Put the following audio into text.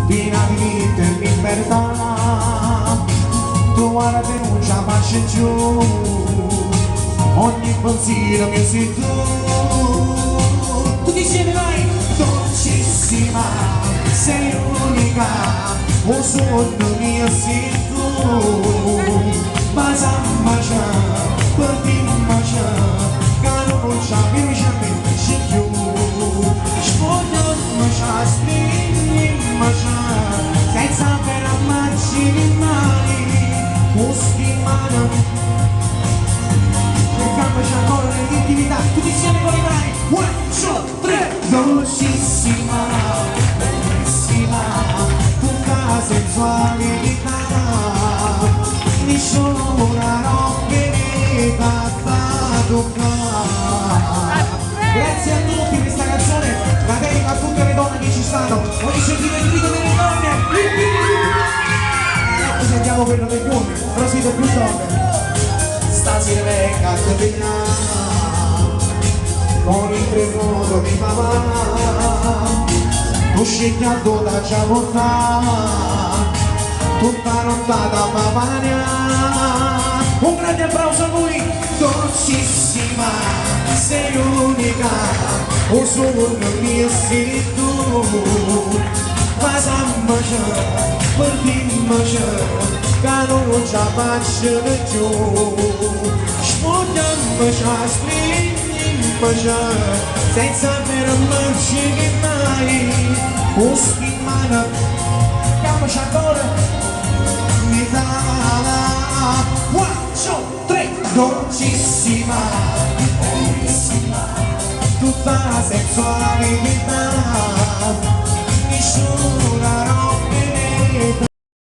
Piena di vita e libertà. Tu guarda e nun ce 'a faccio cchiù. Ogni pensiero mio sei tu. Tutti insieme vai! Dolcissima, sei unica, 'o suonno mio si tu. Vasammace, perdimmoce, ca nun ce 'a cchiù. Spugliammoce, strignimmoce, senza fermarci mai, cu sti mane. Cercammoce ancora nell'intimità, tutti insieme con le mani. One, two, three. Dolcissima, bellissima, tutta sensualità. Nisciuna roba toccare. Grazie a tutti, questa canzone la dedico a tutte le donne che ci stanno. Voglio sentire il grido delle donne. Ecco, sentiamo quello degli uomini, però siete più donne. Stasera venga a con il premuto di papà, uscito da già tutta nottata papà. Un grande applauso a voi, dolcissima, sei unica, 'o suonno mio sei tu. Vasammoce, perdimmoce, ca nun ce 'a faccio cchiù. Spugliammoce, strignimmoce, senza fermarci mai, cu sti mane, chiammoce ancora, mi dà. One, two, three, dolcissima, bellissima, tutta sensualità, nessuno.